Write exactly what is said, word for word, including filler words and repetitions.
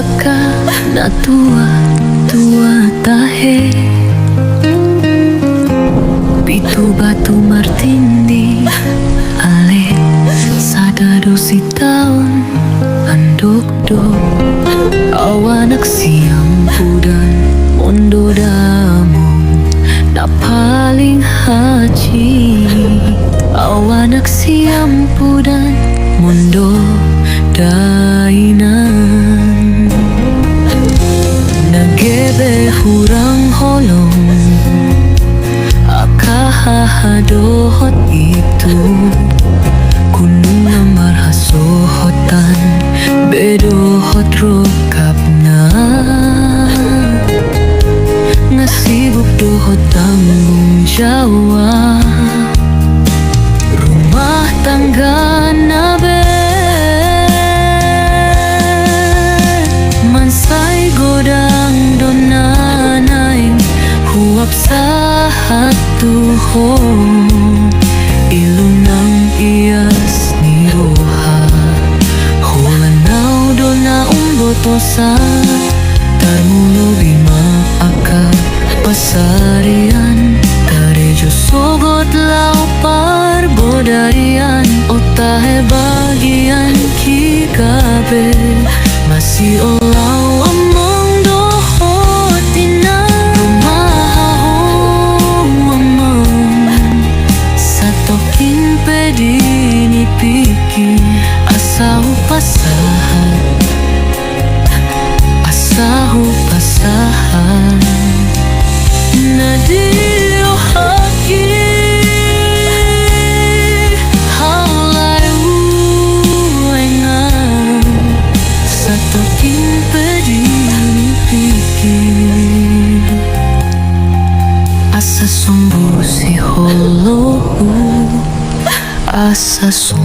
Angka na tua-tua tahe, pitu batu martinding ale, sada do sitaon andok do. Au anak siampudan, mondo damang na paling hansit. Au anak siampudan, mondo dainang. Na gabe hurang holong, angka haha dohot itu, gunung na marhasohotan, be dohot rongkapna, nga sibuk dohot tanggung jawab rumah tanggana be. Mansai godang do na naeng huap sahat tu ho, ilu nang ias ni roha. Holan au do na umbotosa, tarlumobi ma angka pansarian, karejo sogot laho parbodarian. O tahe bagian ki gabe, masioloi au amang dohot inang. Rumah au amang, satongkin pe di nipiki, asa hupasahat, asa hupasahat na di rohangki. Haolai uengan, satongkin pe di nipiki, asa sombu sihol ho, asa sombu